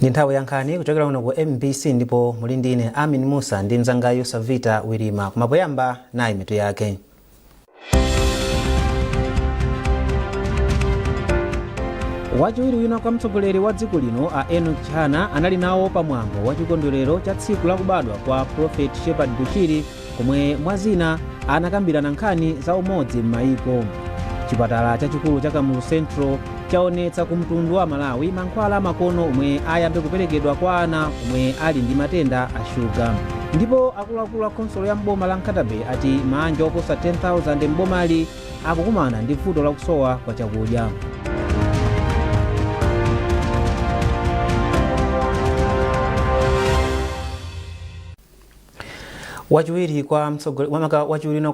Ndi nthawi ya nkhani kuchokera kuno ku MBC, ndipo muli ndine Amin Musa ndi mzangayu Savita Wirima. Koma poyamba, nayi mitu yake. Wachiwiri wina kwa mtsogoleri wa dziko lino a Enoch Chihana anali nawo pamwambo wa chikondwerero cha tsiku lakubadwa kwa Prophet Shepherd Bushiri, komwe mwazina anakambirana nkhani za umodzi m'mayiko. Chipatala chachikulu cha Kamuzu Central chaonetsa ku mtundu wa Malawi mankhwala amakono omwe ayambe kuperekedwa kwa ana omwe ali ndi matenda a shuga. Ndipo akuluakulu a khonsolo ya mboma la Nkhata Bay ati maanja oposa 10,000 m'bomali akukumana ndi vuto lakusowa kwa chakudya. Wachiwiri kwa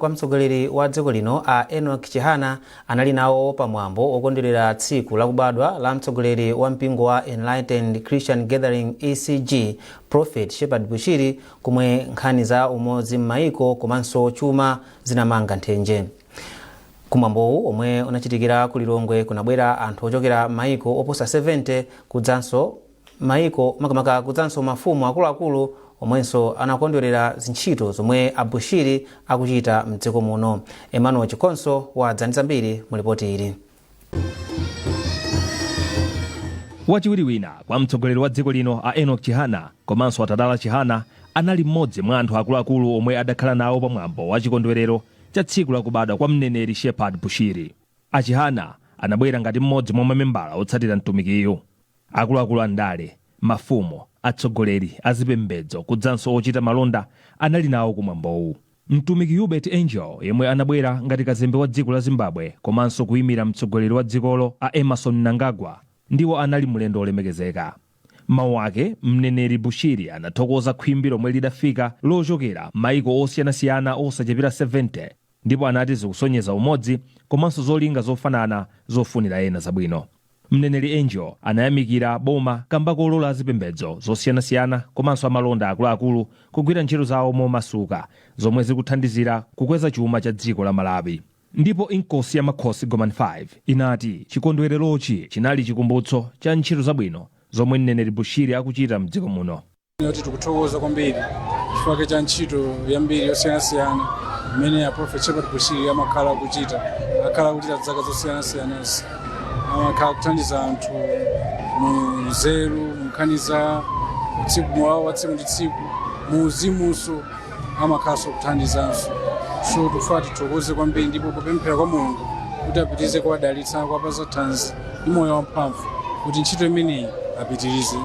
mtsogoleri wa dziko lino a Enoch Chihana anali nawo pamwambo okondwerera tsiku lakubadwa la mtsogoleri wa mpingo wa Enlightened Christian Gathering, ECG, Prophet Shepherd Bushiri, komwe nkhani za umodzi m'mayiko komanso chuma zinamanga nthenje. Kumwambowu, omwe unachitikira ku Lilongwe, kunabwera anthu ochokera mayiko oposa 70 kudzanso maiko, makamaka kudzanso mafumu akuluakulu omwenso anakondwerera zintchito zomwe a Bushiri akuchita mdziko muno. Emmanuel Chikonso wadza ndi zambiri mu ripoti ili. Wachiwiri wina kwa mtsogoleri wa dziko lino a Enoch Chihana komanso atadala Chihana anali mmodzi mwa anthu akuluakulu omwe adakhala nawo pamwambo wa chikondwerero cha tsiku lakubadwa kwa mneneri Shepherd Bushiri. A Chihana anabwera ngati mmodzi mwa mamembala otsatira mtumikiyu. Akuluakulu a ndale, mafumu, atsogoleri azipembedzo kudzanso ochita malonda anali nawo kumwambowu. Mtumiki Uebert Angel, yemwe anabwera ngati kazembe wa dziko la Zimbabwe komanso kuyimira mtsogoleri wa dzikolo a Emmerson Mnangagwa, ndiwo anali mlendo olemekezeka. Mawu ake, mneneri Bushiri anathokoza khwimbi lomwe lidafika lochokera maiko osiyanasiyana osachepera 70, ndipo anati zikusonyeza umodzi komanso zolinga zofanana zofunira ena zabwino. Mneneri Angel anayamikira boma kamba kolola azipembedzo zosiyanasiyana komanso amalonda akuluakulu kugwira ntchito zawo momasuka, zomwe zikuthandizira kukweza chuma cha dziko la Malawi. Ndipo Inkosi ya Makhosi Gomani 5 inati chikondwererochi chinali chikumbutso cha ntchito zabwino zomwe mneneri Bushiri akuchita mdziko muno. Kuti tikuthokoza kwambiri chifukwa cha ntchito yambiri yosiyanasiyana imene a Prophet Shepherd Bushiri amakhala akuchita, akhala akuchita zaka zosiyanasiyanazi. Amakhala kuthandiza anthu mu nzeru, mu nkhani za tsiku, moyo wa tsiku ndi tsiku, mu uzimunso amakhalanso kuthandizanso. So tikufuna tithokoze kwambiri ndipo kupemphera kwa Mulungu kuti apitirize kuwadalitsa, kuwapatsa thanzi ndi moyo wamphamvu kuti ntchito imeneyi apitirize.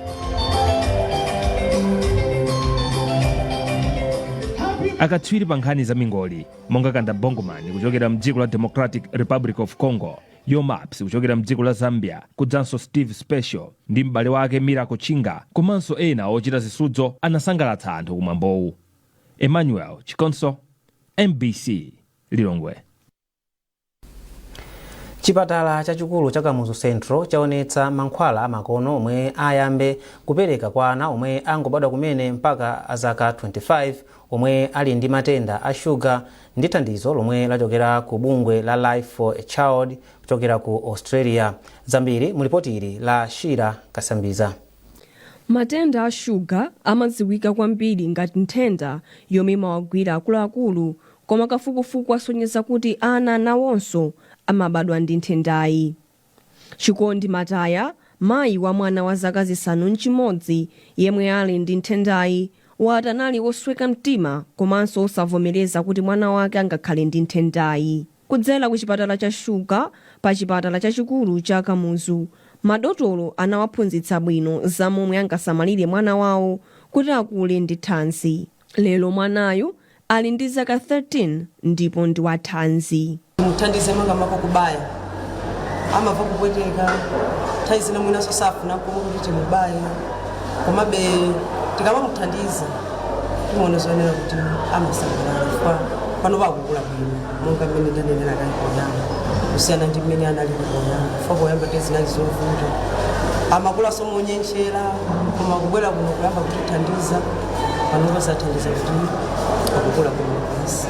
Akatswiri pa nkhani za mingoli monga Kanda Bongomani kuchokera mdziko la Democratic Republic of Congo, Yomaps kuchokera mdziko la Zambia, kudzanso Steve Special ndi m'bale wake Miracle Chinga komanso ena ochita zisudzo anasangalatsa anthu kumwambowu. Emmanuel Chikonso, MBC, Lilongwe. Chipatala chachikulu cha Kamuzu Central chaonetsa mankhwala amakono omwe ayambe kupereka kwa ana omwe angobadwa kumene mpaka azaka 25 omwe ali ndi matenda a shuga, ndi thandizo lomwe lachokera ku bungwe la Life for a Child kuchokera ku Australia. Zambiri mu lipoti ili la Shira Kasambiza. Matenda a shuga amadziwika kwambiri ngati nthenda yomwe imawagwira akuluakulu, koma kafukufuku asonyeza kuti ana nawonso amabadwa ndi nthendayi. Chikondi Mataya, mayi wa mwana wa zaka 6 yemwe ali ndi nthendayi, wati anali osweka mtima komanso osavomereza kuti mwana wake angakhale ndi nthendayi. Kudzera ku chipatala cha shuga pa chipatala chachikulu cha Kamuzu, madotolo anawaphunzitsa bwino za momwe angasamalire mwana wawo kuti akule ndi thanzi. Lero mwanayu ali ndi zaka 13 ndipo ndi wathanzi. Muthandize makamaka kubaya, amava kupweteka, nthawi zina mwinanso safuna komwe kuti timubaye, komabe tikamamuthandiza timaona zoyenera kuti amasangalala, chifukwa pano pakukula bwino monga mmene ndanenera kale poyamba, kusiyana ndi mmene analili poyamba, chifukwa poyamba zinali zovuta, amakulaso monyenchera, koma kubwera kuno kuyamba kutithandiza panopa zathandiza kuti akukula bwino basi.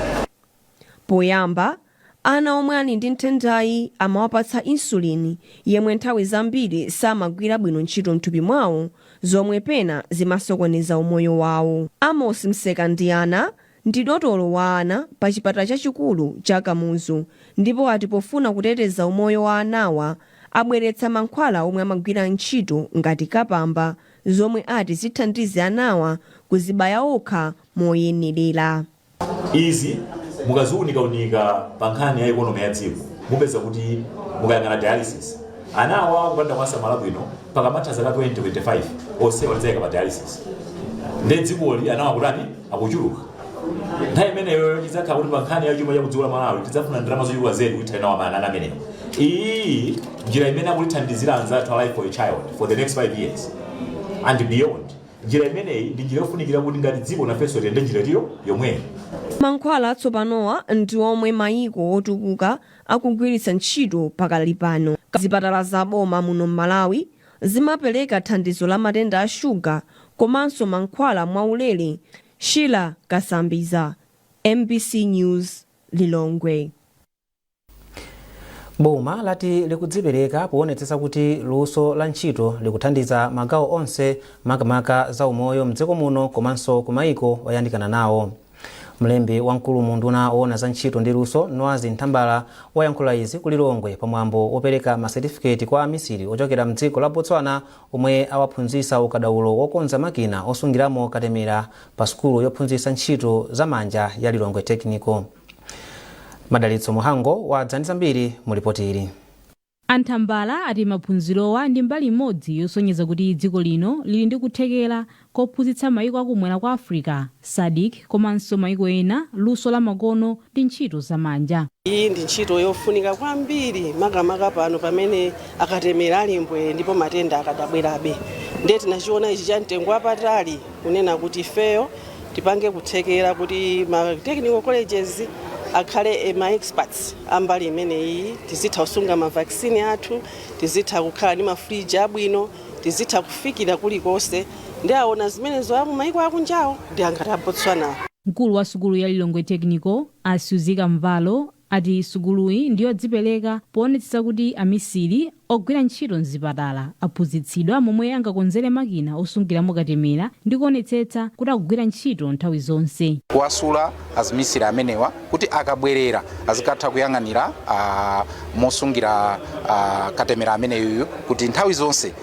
Poyamba, Ana omwe ali ndi nthendayi amawapatsa insulin yemwe nthawi zambiri samagwira bwino ntchito mthupi mwawo, zomwe pena zimasokoneza umoyo wawo. Amos Msekandiyana ndi dotolo wa ana pa chipatala chachikulu cha Kamuzu, ndipo ati pofuna kuteteza umoyo wa anawa, abweretsa mankhwala omwe amagwira ntchito ngati kapamba, zomwe ati zithandize anawa kuzibaya okha moyenerera. Izi mukaziunikaunika pa nkhani ya economy ya dziko, mupeza kuti mukayang'ana dialysis, anawa kupanda kuwasamala bwino, pakamatha zaka 20 25 onsewa lidzayika pa dialysis. Nde dzikoli anawa kutani? Akuchuluka. Nthawi imeneyo tidzakhala kuti pa nkhani ya chuma cha kudziko la Malawi tidzafuna ndalama zochuluka zedi kuti nawo ana amenewo. Iyi njira imene akulithandizira anzathu a Life for a Child for the next 5 years and beyond, njira imeneyi ndi njira yofunikira kuti ngati dziko nafenso tiyende njira tiyo yomweyo. Mankhwala atsopanowa ndi omwe mayiko otukuka akugwiritsa ntchito pakali pano. Zipatala zaboma muno m'Malawi zimapereka thandizo la matenda a shuga komanso mankhwala mwaulere. Shila Kasambiza, MBC News, Lilongwe. Boma lati likudzipereka poonetsetsa kuti luso la ntchito likuthandiza magawo onse, makamaka za umoyo mdziko muno komanso ku mayiko oyandikana nawo. Mlembi wamkulu mu unduna woona za ntchito ndi luso, Noazi Ntambala, wayankhula izi ku Lilongwe pamwambo wopereka masetifiketi kwa amisiri ochokera mdziko la Botswana omwe awaphunzitsa ukadaulo wokonza makina osungiramo katemera pa sukulu yophunzitsa ntchito zamanja ya Lilongwe Technical. Madalitso Muhango wadza ndi zambiri mu ripoti ili. Anthambala ati maphunzirowa ndi mbali imodzi yosonyeza kuti dziko lino lili ndi kuthekera kophunzitsa mayiko akumwera kwa Africa, SADC, komanso mayiko ena luso la makono ndi ntchito zamanja. Iyi ndi ntchito yofunika kwambiri, makamaka pano pamene akatemera ali mbwe ndipo matenda akadabwerabe. Ndiye tinachiona ichi cha mtengo wapatali kunena kuti ifeyo tipange kuthekera kuti ma technical colleges akhale ma experts ambali imeneyi. Tizitha kusunga ma vaccine athu, tizitha kukhala ndi mafriji abwino, tizitha kufikira kulikonse. Ndi aona zimenezo amu maiko akunjawo ndi angati a Botswana. Mkulu wa sukulu ya Lilongwe Technical, Asuzika Mvalo, ati sukuluyi ndiyodzipereka poonetsetsa kuti amisiri ogwira ntchito mzipatala aphunzitsidwa momwe angakonzere makina osungiramo katemera ndi kuonetsetsa kuti akugwira ntchito nthawi zonse. Kuwasula azimisiri amenewa kuti akabwerera azikatha kuyang'anira mosungira katemera ameneyuyu, kuti nthawi zonse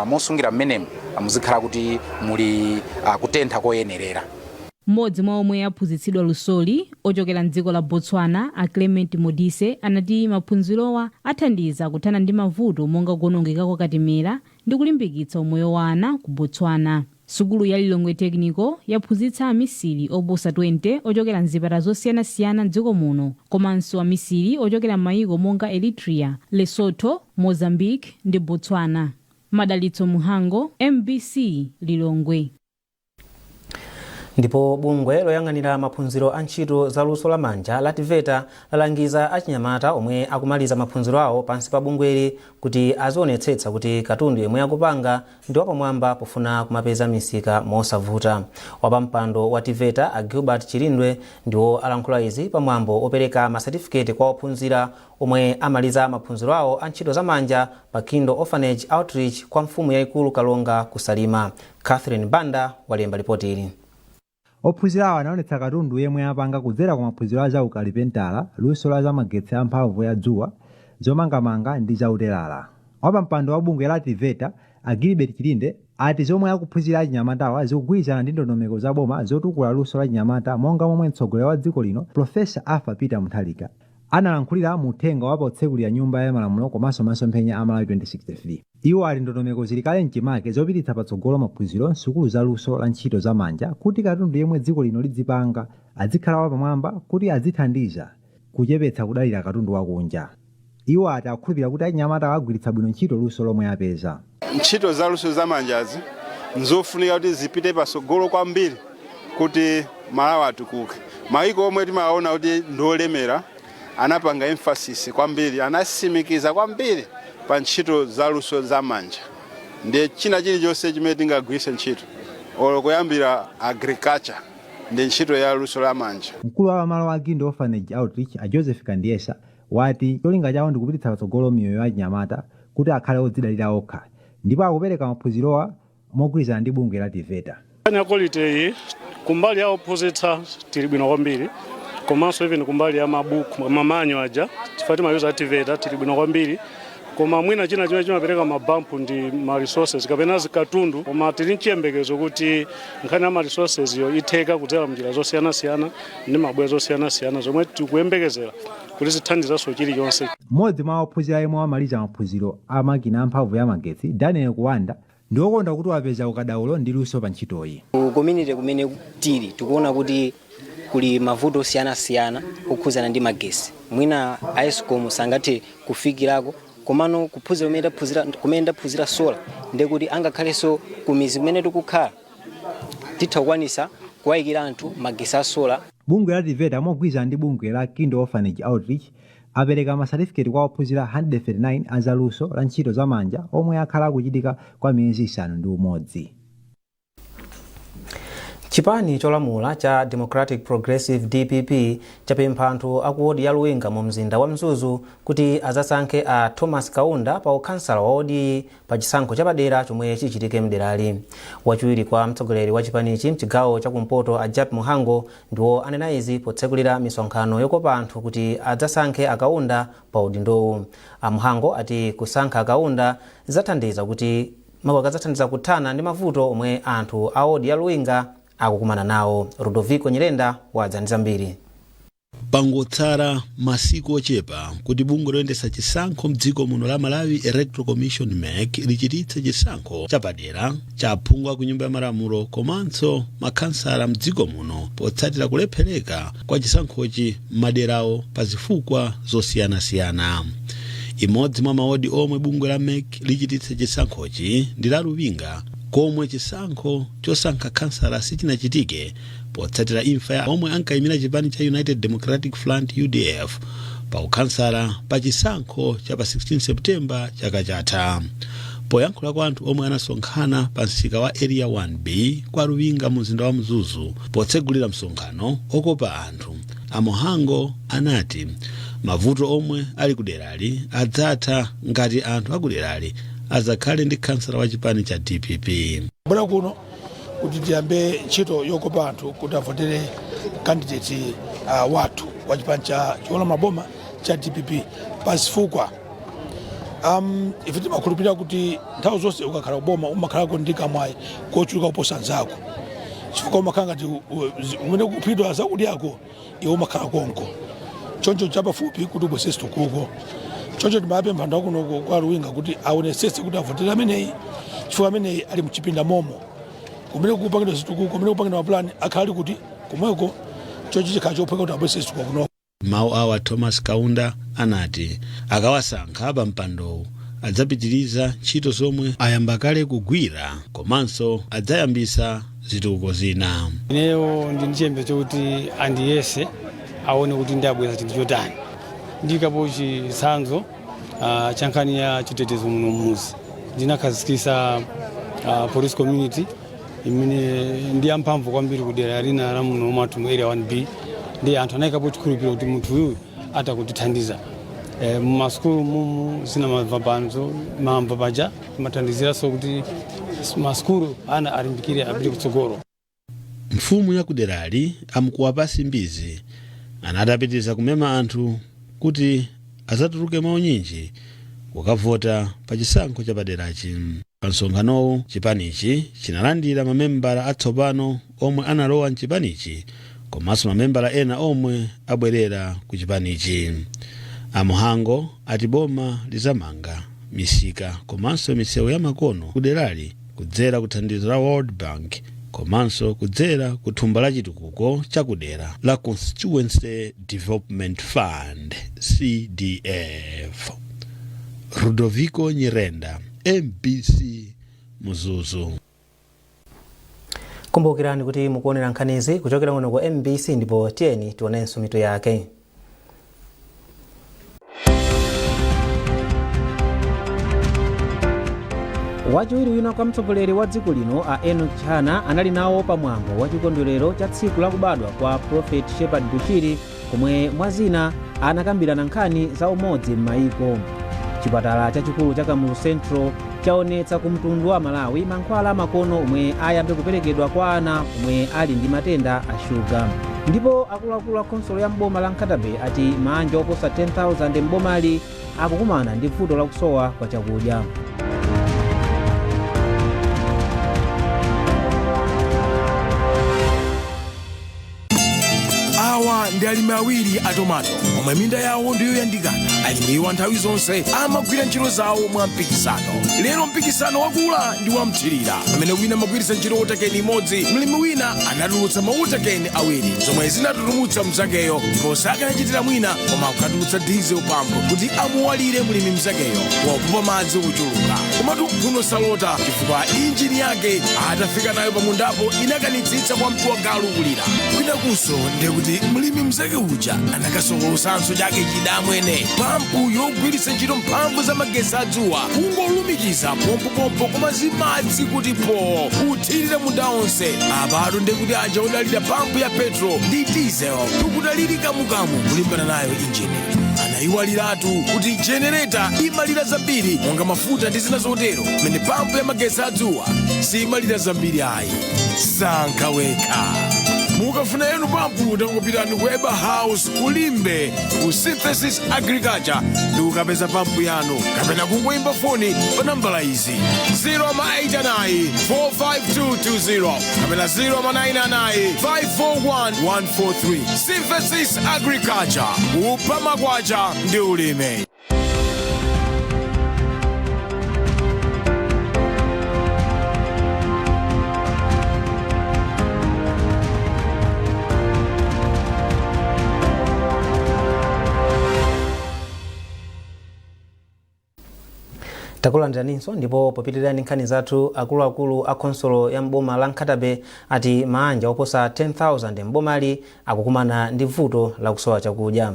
mosungira mmenemu muzikhala kuti muli kutentha koyenerera. Mmodzi mwa omwe aphunzitsidwa lusoli ochokera mdziko la Botswana, a Clement Modise, anati maphunzirowa athandiza kuthana ndi mavuto monga kuwonongeka kwa katemera ndi kulimbikitsa umoyo wa ana ku Botswana. Sukulu ya Lilongwe Technical yaphunzitsa amisiri oposa 20 ochokera mzipatala zosiyanasiyana mdziko muno, komanso amisiri ochokera m'mayiko monga Eritrea, Lesotho, Mozambique ndi Botswana. Madalitso Muhango, MBC, Lilongwe. Ndipo bungwe loyang'anira maphunziro a ntchito za luso lamanja la TEVETA lalangiza achinyamata omwe akumaliza maphunziro awo pansi pa bungweli kuti azionetsetsa kuti katundu yemwe akupanga ndi wapamwamba pofuna kumapeza misika mosavuta. Wapampando wa TEVETA, a Gilbert Chilindwe, ndiwo alankhula izi pamwambo opereka masetifiketi kwa ophunzira omwe amaliza maphunziro awo a ntchito zamanja pa Kindo Orphanage Outreach kwa mfumu yayikulu Kalonga ku Salima. Catherine Banda walemba ripoti ili. Ophunzirawo anaonetsa katundu yemwe apanga kudzera ku maphunziro a zaukalipentala, luso la zamagetsi amphamvu ya dzuwa, zomangamanga ndi zautelala. Wapampando wa bungwe la TEVETA, a Gilbert Chilinde, ati zomwe akuphunzira achinyamatawa zikugwirizana ndi ndondomeko za boma zotukula luso la chinyamata, monga momwe mtsogoleri wa dziko lino, Professor Arthur Peter Mutharika, analankhulira mu uthenga wa potsekulira Nyumba ya Malamulo komanso masomphenya a Malawi 2063. Iwo ali ndondomeko zili kale mchimake zopititsa patsogolo maphunziro msukulu za luso la ntchito zamanja kuti katundu yemwe dziko lino lidzipanga adzikhala wapamwamba kuti adzithandiza kuchepetsa kudalira katundu wakunja. Iwo ati akukhulupirira kuti achinyamata agwiritsa bwino ntchito luso lomwe apeza. Ntchito za luso zamanjazi nzofunika kuti zipite patsogolo kwambiri kuti Malawi atukuke. Maiko omwe timaona kuti ndiolemera anapanga emphasis kwambiri, anasimikiza kwambiri pa ntchito za luso zamanja. Ndiye china chilichonse chimene tingagwiritse ntchito, olo kuyambira agriculture, ndi ntchito ya luso lamanja. Mkulu wa malo a Gindo Orphanage Outreach, a Joseph Kandiesa, Wati cholinga chawo ndikupititsa patsogolo miyoyo ya achinyamata kuti akhale odzidalira okha, ndipo akupereka maphunzirowa mogwirizana ndi bungwe la TEVETA. Nkhani ya quality iyi, kumbali ya ophunzitsa tili bwino kwambiri, komanso even kumbali ya mabuku, ma manual aja, chifukwa timayuza TEVETA, tili bwino kwambiri. Koma mwina china chimene chimapereka ma bump ndi ma resources kapena zikatundu, koma tili mchiyembekezo kuti nkhani ya ma resources yo itheka kudzera mnjira zosiyanasiyana ndi mabwe zosiyanasiyana zomwe tikuyembekezera kuti zithandizanso chilichonse. Mmodzi mwa ophunzira yemwe wamaliza maphunziro a makina amphamvu ya magetsi, Daniel Kuwanda, ndi wokondwa kuti wapeza ukadaulo ndi luso pa ntchitoyi. Ku community kumene tili, tikuona kuti kuli mavuto osiyanasiyana okhudzana ndi magesi. Mwina ESCOM sangathe kufikirako, komano kuphunzira kumene taphunzira, kumene ndaphunzira solar, ndekuti angakhalenso kumizi kumene tikukhala titha kukwanisa kuwayikira anthu magesi a solar. Bungwe la TEVETA mogwirizana ndi bungwe la Kindle Orphanage Outreach apereka masatifiketi kwa ophunzira 139 a zaluso la ntchito zamanja omwe akhala akuchitika kwa miyezi 6. Chipani cholamula cha Democratic Progressive, DPP, chapempha anthu aku wodi ya Luwinga mu mzinda wa Mzuzu kuti azasankhe a Thomas Kaunda pa ukhansala wa wodi pa chisankho chapadera chomwe chichitike mderali. Wachiwiri kwa mtsogoleri wa chipanichi mchigawo chakumpoto, a Jappie Mhango, ndiwo anena izi potsekulira misonkhano yokopa anthu kuti adzasankhe a Kaunda pa udindowu. A Mhango ati kusankha a Kaunda zidzathandiza kuti makamaka kuthana ndi mavuto omwe anthu a wodi ya Luwinga akukumana nawo. Ludovico Nyirenda wadza ndi zambiri. Pangotsala masiku ochepa kuti bungwe loyendetsa chisankho mdziko muno la Malawi Electoral Commission, MEC, lichititse chisankho chapadera cha aphungu a ku Nyumba ya Malamulo komanso makhansala mdziko muno, potsatira kulephereka kwa chisankhochi m'maderawo pa zifukwa zosiyanasiyana. Imodzi mwa mawodi omwe bungwe la MEC lichititse chisankhochi ndi la Luwinga, komwe chisankho chosankha khansala sichinachitike potsatira imfa ya omwe ankayimira chipani cha United Democratic Front, UDF, pa ukhansala pa chisankho cha pa 16 Septemba chaka chatha. Poyankhula kwa anthu omwe anasonkhana pa msika wa Area 1B kwa Luwinga mu mzinda wa Mzuzu potsegulira msonkhano okopa anthu, a Mhango anati mavuto omwe ali kuderali adzatha ngati anthu akuderali azakhale ndi khansala wa chipani cha DPP. Bwera kuno kuti tiyambe ntchito yokopa anthu kuti avotere candidate wathu wa chipani cha cholamula boma cha DPP pazifukwa ife timakhulupirira kuti nthawi zonse ukakhala kuboma umakhalako ndi kamwayi kochuluka kuposa anzako, chifukwa umakhala ngati umene kuphidwa zakudyako iwe umakhala konko, choncho chapafupi kuti ubwese chitukuko. Choncho timapempha anthu akunoko kwa Luwinga kuti aonesese kuti avotere ameneyi, chifukwa ameneyi ali mchipinda momo kumene kupangidwa zitukuko, kumene kupangidwa mapulani, akhala ali kuti komweko, choncho chikhala chophweka kuti abwese zitukuko kunoko. Mawu awa, Thomas Kaunda anati akawasankha pa mpandowu adzapitiriza ntchito zomwe ayamba kale kugwira komanso adzayambisa zitukuko zina. Ineyo ndi ndi chiyembekezo chokuti andiyese, aone kuti ndabweza chinthu chotani. Ndikapo chitsanzo cha nkhani ya chitetezo muno mmuzi, ndinakhazikisa police community imene ndi yamphamvu kwambiri kudera lina la muno mwathu mu Area 1B, ndi anthu anayikapo chikhulupiriro kuti munthu uyu atakutithandiza. Mumasukulu mumu zina mamva pano mamva paja timathandiziranso kuti masukulu ana alimbikire apite kutsogolo. Mfumu ya kuderali, Amkuwapasi Mbizi, anati apitiriza kumema anthu kuti azatuluke maunyinji kukavota pa chisankho chapaderachi. Pa msonkhanowu, chipanichi chinalandira mamembala atsopano omwe analowa mchipanichi komanso mamembala ena omwe abwerera ku chipanichi. A Mhango ati boma lizamanga misika komanso misewu ya makono kuderali kudzera ku thandizo la World Bank komanso kudzera ku thumba la chitukuko chakudera la Constituency Development Fund, CDF. Ludovico Nyirenda, MBC, Mzuzu. Kumbukirani kuti mukuonera nkhanizi kuchokera kuno ku MBC, ndipo tiyeni tionenso mitu yake. Wachiwiri wina kwa mtsogoleri wa dziko lino, a Enoch Chihana, anali nawo pamwambo wa chikondwerero cha tsiku lakubadwa kwa Prophet Shepherd Bushiri, komwe mwa zina Anakambirana nkhani za umodzi m'mayiko. Chipatala chachikulu cha Kamuzu Central chaonetsa ku mtundu wa Malawi mankhwala amakono omwe ayambe kuperekedwa kwa ana omwe ali ndi matenda a shuga. Ndipo akuluakulu a khonsolo ya mboma la Nkhata Bay ati maanja oposa 10,000 mbomali akukumana ndi vuto lakusowa kwa chakudya. Awa ndi alimi awiri a tomato omwe minda yawo ndiyoyandikana. Alimiwa nthawi zonse amagwira ntchito zawo mwa mpikisano. Lero mpikisano wakula ndi wamthirira. Pamene wina amagwiritsa ntchito water can imodzi, mlimi wina anatulutsa ma water can awiri, zomwe zinatulutsa mzakeyo, ndipo sakanachitira mwina koma kukatulutsa diesel pump kuti amuwalire mlimi mzakeyo wakupa madzi ochuluka. Komatu mphuno salota, chifukwa injini yake atafika nayo pamundapo inakanitsitsa kwa mtu wa galu kulira. Kwinakunso ndiye kuti mlimi mzake uja anakasokolosanso chake chidamwene, pampu yogwiritsa ntchito mphamvu za magetsi adzuwa, kungolumikiza pompopompo koma zimadzi kuti po kuthirira munda onse. Apatu ndiye kuti aja odalira pampu ya petrol ndi diesel tikudaliri kamukamu kulimbana nayo injini. Anayiwaliratu kuti jenereta imalira zambiri monga mafuta ndi zina zotero, mmene pampu ya magetsi adzuwa simalira zambiri ayi. Sankha wekha. Mukafuna yanu pampu, tangopitani ku Eba House kulimbe ku Synthesis Agriculture ndi kukapeza pampu yanu, kapena kungoyimba foni pa nambala izi: 089 45220 kapena 099 541 143. Synthesis Agriculture, kupha makwacha ndi ulimi. Takulandiraninso. Ndipo popitirira ndi nkhani zathu, akuluakulu a khonsolo ya mboma la Nkhata Bay ati maanja oposa 10,000 mbomali akukumana ndi vuto lakusowa chakudya.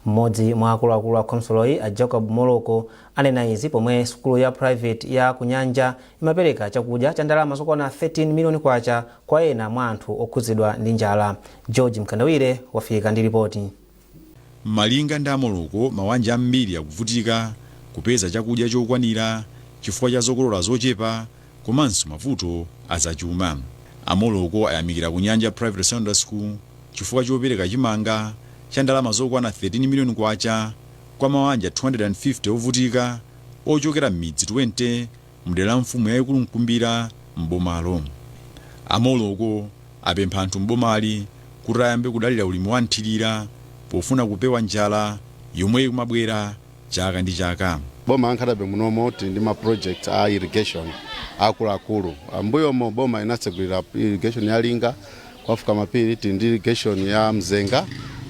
Mmodzi mwa akuluakulu a khonsoloyi, a Jacob Moloko, anena izi pomwe sukulu ya private ya Kunyanja imapereka chakudya cha ndalama zokwana 13 miliyoni kwacha kwa ena mwa anthu okhudzidwa ndi njala. George Mkandawire wafika ndi ripoti. Malinga ndi Amoloko, mawanja ambiri akuvutika kupeza chakudya chokwanira chifukwa cha zokolola zochepa komanso mavuto azachuma. Amoloko ayamikira Kunyanja Private Secondary School chifukwa chopereka chimanga cha ndalama zokwana 13 miliyoni kwacha kwa mawanja 250 ovutika ochokera m'midzi 20 mdera la mfumu yayikulu Mkumbira m'bomalo. Amoloko apempha anthu m'bomali kuti ayambe kudalira ulimi wa nthirira pofuna kupewa njala yomwe ikumabwera chaka ndi chaka. Boma la Nkhata Bay munomo tili ndi ma project a irrigation akuluakulu. Mbuyomo boma inatsegulira irrigation ya Linga kwafuka mapiri, tili ndi irrigation ya Mzenga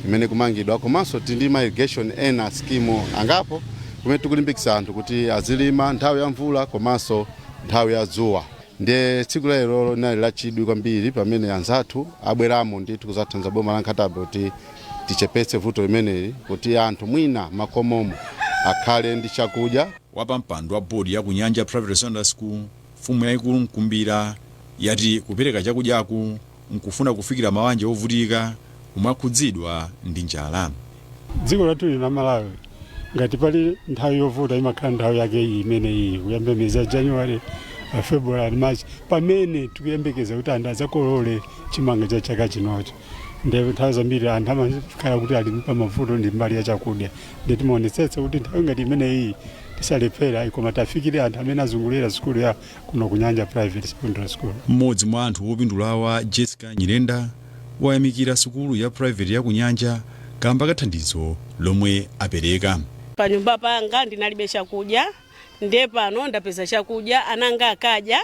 imene kumangidwa, komanso tili ndi ma irrigation ena, scheme angapo kumene tikulimbikitsa anthu kuti azilima nthawi ya mvula komanso nthawi ya dzuwa. Ndiye tsiku la lero linali lachidwi kwambiri pamene anzathu abweramo ndithu kuzathandiza boma la Nkhata Bay kuti tichepetse vuto limeneli, kuti anthu mwina makomomo akhale ndi chakudya. Wapampando wa bodi ya Kunyanja Private Secondary School, mfumu yayikulu Mkumbira, yati kupereka chakudyaku nkufuna kufikira mawanja ovutika omwe akhudzidwa ndi njala. Dziko lathu lino la Malawi, ngati pali nthawi yovuta, imakhala nthawi yake iyi imene iyi kuyamba miyezi ya January, February, March, pamene tikuyembekeza kuti anthu adzakolole chimanga cha chaka chinocho. Ndiye nthawi zambiri anthu amakhala kuti ali pamavuto ndi mbali ya chakudya. Ndiye timaonetsetsa kuti nthawi ngati imene iyi tisalephera, koma tafikire anthu amene azungulira sukulu ya kuno Kunyanja Private Secondary School. Mmodzi mwa anthu opindulawa, Jessica Nyirenda, wayamikira sukulu ya private ya Kunyanja kamba ka thandizo lomwe apereka. Panyumba panga ndinalibe chakudya, ndiye pano ndapeza chakudya, ananga akadya,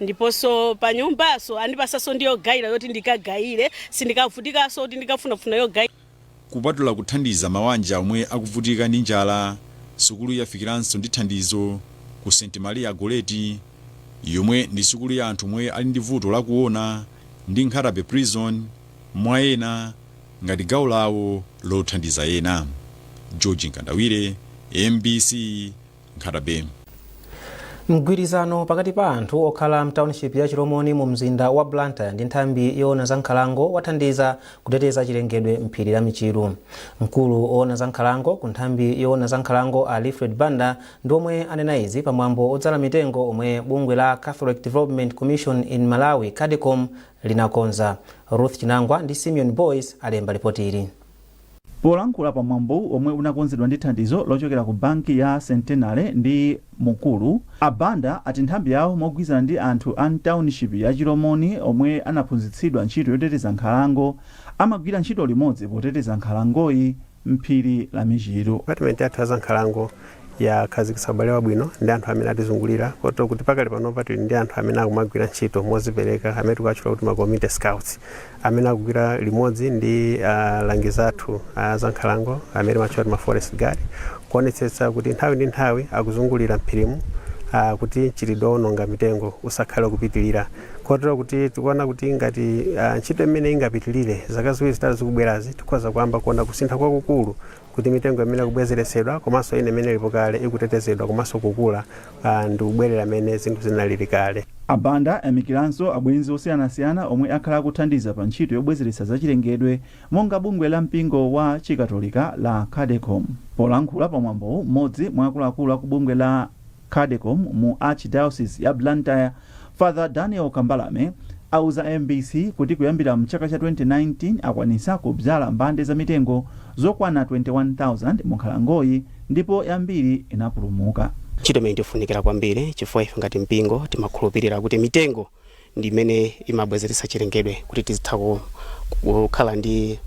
ndiponso panyumbaso andipasaso ndiyo gayira yoti ndikagayire, sindikavutikanso kuti ndikafunafuna yogayira. Kupatula kuthandiza mawanja omwe akuvutika ndi njala, sukulu yafikiranso ndi thandizo ku St Maria Goleti, yomwe ndi sukulu ya anthu omwe ali ndi vuto lakuona, ndi Nkhata Bay Prison, mwa ena, ngati gawo lawo lothandiza ena. George Nkandawire, MBC, Nkhata Bay. Mgwirizano pakati pa anthu okhala mtownship ya Chilomoni mu mzinda wa Blantyre ndi nthambi yoona za nkhalango wathandiza kuteteza chilengedwe mphiri la Michiru. Mkulu oona za nkhalango ku nthambi yoona za nkhalango, a Alfred Banda, ndi omwe anena izi pamwambo odzala mitengo omwe bungwe la Catholic Development Commission in Malawi, CADECOM, linakonza. Ruth Chinangwa ndi Simeon Boys alemba ripoti ili. Polankhula pamwambo omwe unakonzedwa ndi thandizo lochokera ku banki ya Centenary ndi Mukuru, Abanda ati nthambi yawo mogwirizana ndi anthu a mtownship ya Chilomoni omwe anaphunzitsidwa ntchito yoteteza nkhalango amagwira ntchito limodzi poteteza nkhalangoyi mphiri la Michiru. Department yathu ya zankhalango yakhazikitsa ubale wabwino ndi anthu amene atizungulira, kotero kuti pakali panopa tili ndi anthu amene akumagwira ntchito mozipereka, amene tikuwatchula kuti ma community scouts, amene akugwira limodzi ndi alangizi athu a zankhalango amene timatchula kuti ma forest guard, kuonetsetsa kuti nthawi ndi nthawi akuzungulira mphirimu kuti mchitidwe wononga mitengo usakhale kupitilira, kotero kuti tikuona kuti ngati ntchito imene ingapitilire zaka 2, 3 zikubwerazi, tikhoza kuyamba kuona kusintha kwakukulu, kuti mitengo imene ikubwezeretsedwa komanso ine imene ilipo kale ikutetezedwa komanso kukula ndi kubwerera imene zinthu zinalili kale. Abanda ayamikiranso abwenzi osiyanasiyana omwe akhala akuthandiza pa ntchito yobwezeretsa zachilengedwe, monga bungwe la mpingo wa Chikatolika la CADECOM. Polankhula pamwambowu, mmodzi mwa akuluakulu aku bungwe la CADECOM mu Archdiocese ya Blantyre, Father Daniel Kambalame, auza MBC kuti kuyambira mchaka cha 2019 akwanisa kubzala mbande za mitengo zokwana 21,000 mu nkhalangoyi ndipo yambiri inapulumuka. Ntchito imene ndiofunikira kwambiri, chifukwa ife ngati mpingo timakhulupirira kuti mitengo ndi imene imabwezeretsa chilengedwe kuti tizitha kukhala ndi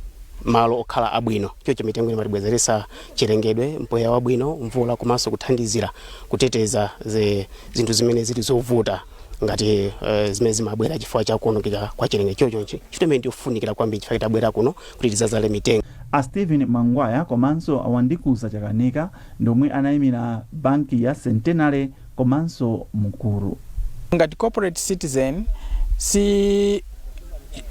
malo okhala abwino. Choncho mitengo imatibwezeretsa chilengedwe, mpweya wabwino, mvula, komanso kuthandizira kuteteza zinthu zimene zili zovuta ngati zimene zimabwera chifukwa cha kuonongeka kwa chilengedwe. Choncho ntchito imene ndiofunikira kwambiri, chifukwa tabwera kuno kuti tidzadzale mitengo. A Stephen Mangwaya komanso Awandikuza Chakanika ndomwe anayimira banki ya Centenary komanso Mukuru. Ngati corporate citizen, si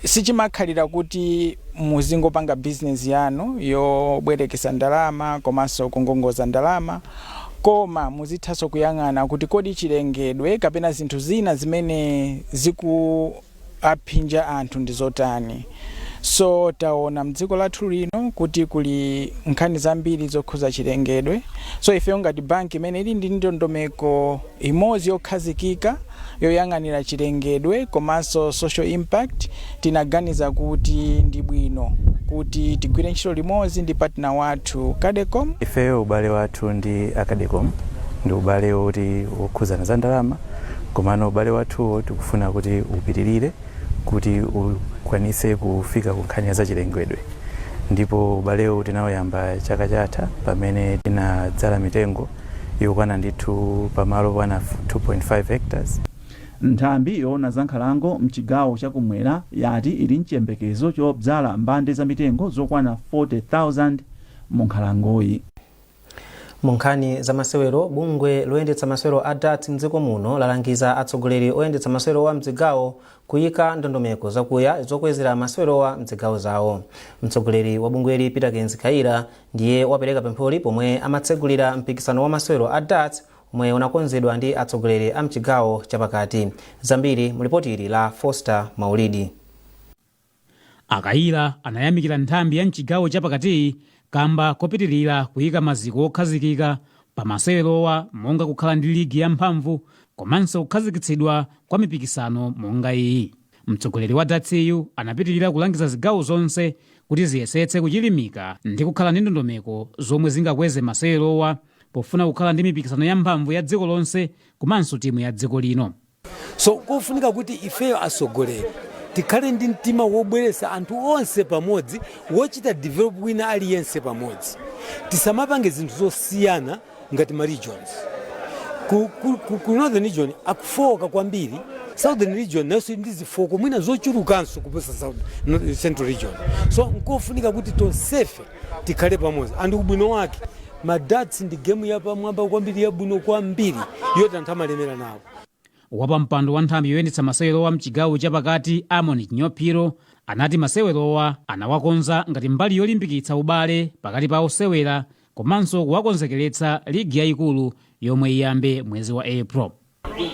sichimakhalira kuti muzingopanga business yanu yobwerekesa ndalama komanso kungongoza ndalama, koma muzithanso kuyang'ana kuti kodi chilengedwe kapena zinthu zina zimene zikuaphinja anthu ndi zotani. So taona mdziko lathu lino kuti kuli nkhani zambiri zokhuza chilengedwe. So ifeyo ngati banki imene ili ndi ndondomeko imodzi yokhazikika yoyang'anira chilengedwe komanso social impact, tinaganiza kuti ndi bwino kuti tigwire ntchito limodzi ndi partner wathu CADECOM. Ifeyo ubale wathu ndi a CADECOM ndi ubale woti wokhuzana za ndalama, komano ubale wathuwo tikufuna kuti upitirire kuti ukwanise kufika ku nkhani ya zachilengedwe. Ndipo ubalewu tinawuyamba chaka chatha pamene tinadzala mitengo yokwana ndithu pamalo pokwana 2.5 hectares. Nthambi yoona za nkhalango mchigawo chakumwera yati ili mchiyembekezo chobzala mbande za mitengo zokwana 40,000 mu nkhalangoyi. Mu nkhani za masewero, bungwe loyendetsa masewero a darts mdziko muno lalangiza atsogoleri oyendetsa masewero wa mzigawo kuyika ndondomeko zakuya zokwezera masewerowa mzigawo zawo. Mtsogoleri wa bungweli, Peter Kenzi Kaira, ndiye wapereka pempholi pomwe amatsegulira mpikisano wa masewero a darts omwe unakonzedwa ndi atsogoleri a mchigawo chapakati. Zambiri mu lipoti ili la Foster Maulidi. Akayira anayamikira nthambi ya mchigawo chapakati kamba kopitirira kuyika maziko okhazikika pa masewerowa, monga kukhala ndi ligi yamphamvu komanso kukhazikitsidwa kwa mipikisano monga iyi. Mtsogoleri wa dartsiyu anapitirira kulangiza zigawo zonse kuti ziyesetse kuchilimika ndi kukhala ndi ndondomeko zomwe zingakweze masewerowa pofuna kukhala ndi mipikisano yamphamvu ya dziko lonse komanso timu ya dziko lino. So kofunika kuti ifeyo atsogoleri tikhale ndi mtima wobweretsa anthu onse pamodzi, wochita develop wina aliyense pamodzi. Tisamapange zinthu zosiyana ngati ma regions. Ku Northern Region akufoka kwambiri, Southern Region nayonso ndi zifoko mwina zochulukanso kuposa South, no, Central Region. So nkofunika kuti tonsefe tikhale pamodzi. And ubwino wake, ma darts ndi game yapamwamba kwambiri, yabwino kwambiri, yoti anthu amalemera nawo. Wapampando wa nthambi yoyendetsa masewerowa mchigawo chapakati, Amon Chinyophiro, anati masewerowa anawakonza ngati mbali yolimbikitsa ubale pakati pa osewera komanso kuwakonzekeretsa ligi yayikulu yomwe iyambe mwezi wa April.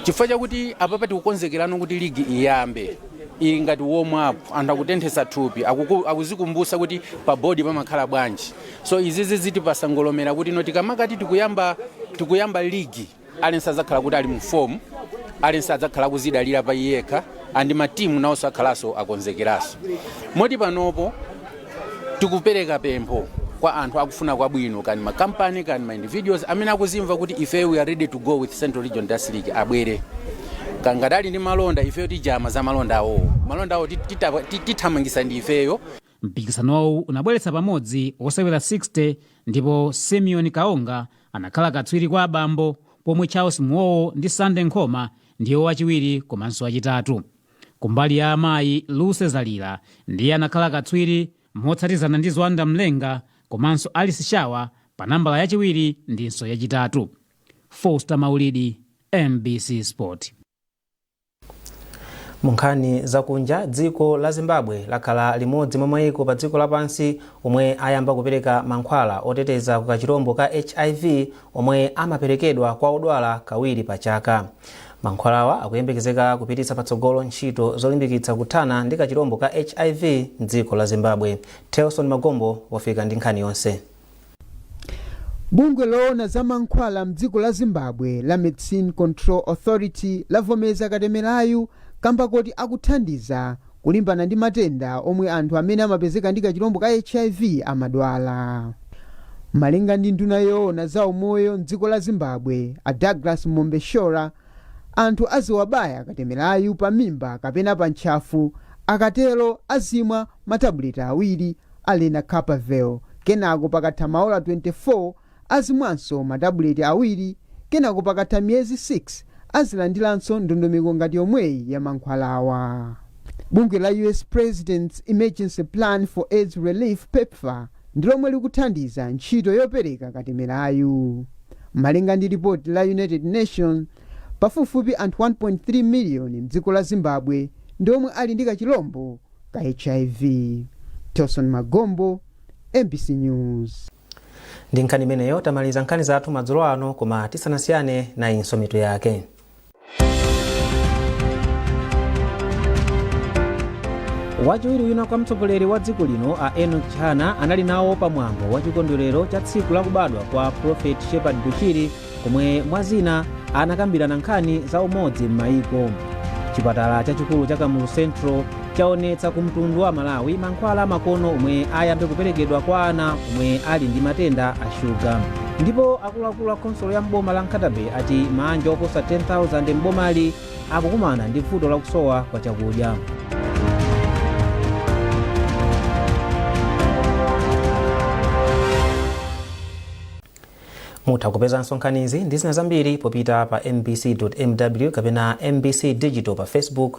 Chifukwa chakuti apapa tikukonzekerano kuti ligi iyambe, iyi ngati warm up, anthu akutenthesa thupi, akuzikumbusa kuti pa bodi pamakhala bwanji. So izizi zitipasa ngolomera kuti no tikamakati tikuyamba ligi, aliyense adzakhala kuti ali mu form, aliyense adzakhala akuzidalira pa iyekha, and matimu nawonso akhalanso akonzekeranso. Moti panopo tikupereka pempho kwa anthu akufuna kwabwino, kani makampani, kani ma individuals amene akuzimva kuti ife we are ready to go with Central Region Darts League, abwere. Kangati ali ndi malonda, ifeyo tijama za malonda awowo, malonda awo tithamangisa ndi ifeyo. Mpikisanowu unabweretsa pamodzi osewera 60, ndipo Simeon Kaonga anakhala katswiri kwa abambo, pomwe Charles Muwowo ndi Sande Nkhoma ndiwo wachiwiri komanso wachitatu. Kumbali ya amayi, Luse Zalira ndiye anakhala katswiri motsatizana ndi Zwanda Mlenga komanso Alice Shawa pa nambala yachiwiri ndinso yachitatu. Foster Maulidi, MBC Sport. Mu nkhani zakunja, dziko la Zimbabwe lakhala limodzi mwa mayiko pa dziko lapansi omwe ayamba kupereka mankhwala oteteza ku kachirombo ka HIV omwe amaperekedwa kwa odwala kawiri pa chaka. Mankhwalawa akuyembekezeka kupititsa patsogolo ntchito zolimbikitsa kuthana ndi kachirombo ka HIV mdziko la Zimbabwe. Telson Magombo wafika ndi nkhani yonse. Bungwe loona za mankhwala mdziko la Zimbabwe la Medicine Control Authority lavomereza katemerayu kamba koti akuthandiza kulimbana ndi matenda omwe anthu amene amapezeka ndi kachirombo ka HIV amadwala. Malinga ndi nduna yoona za umoyo mdziko la Zimbabwe a Douglas Mombeshora, anthu aziwabaya katemerayu pa mimba kapena pa ntchafu. Akatero azimwa matabuleti awiri a lenacapavir, kenako pakatha maola 24 azimwanso matabuleti awiri, kenako pakatha miyezi 6 azilandiranso ndondomeko ngati yomweyi ya mankhwalawa. Bungwe la US President's Emergency Plan for AIDS Relief, PEPFAR, ndi lomwe likuthandiza ntchito yopereka katemerayu. Malinga ndi ripoti la United Nations, pafupifupi anthu 1.3 miliyoni mdziko la Zimbabwe ndi omwe ali ndi kachilombo ka HIV. Tilson Magombo, MBC News. Ndi nkhani imeneyo tamaliza nkhani zathu madzulo ano, koma tisanasiyane, nayinso mitu yake. Wachiwiri wina kwa mtsogoleri wa dziko lino a Enoch Chihana anali nawo pamwambo wa chikondwerero cha tsiku lakubadwa kwa Prophet Shepherd Bushiri, komwe mwazina anakambirana nkhani za umodzi m'mayiko. Chipatala chachikulu cha Kamuzu Central chaonetsa ku mtundu wa Malawi mankhwala amakono omwe ayambe kuperekedwa kwa ana omwe ali ndi matenda a shuga. Ndipo akuluakulu a khonsolo ya mboma la Nkhata Bay ati maanja oposa 10,000 mbomali akukumana ndi vuto lakusowa kwa chakudya. Mutha kupezanso nkhanizi ndi zina zambiri popita pa mbc.mw kapena MBC Digital pa Facebook,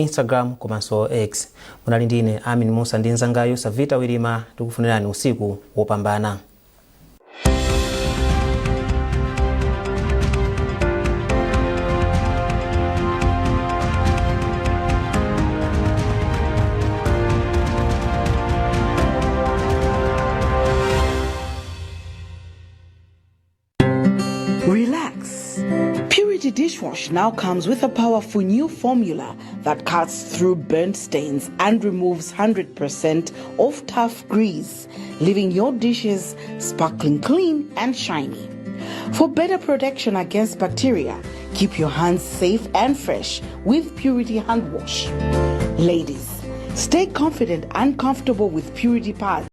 Instagram komanso X. Munali ndine Amin Musa ndi mnzangayu Savita Wirima. Tikufunirani usiku wopambana. Relax. Purity Dishwash now comes with a powerful new formula that cuts through burnt stains and removes 100% of tough grease, leaving your dishes sparkling clean and shiny. For better protection against bacteria, keep your hands safe and fresh with Purity Hand Wash. Ladies, stay confident and comfortable with Purity Pads.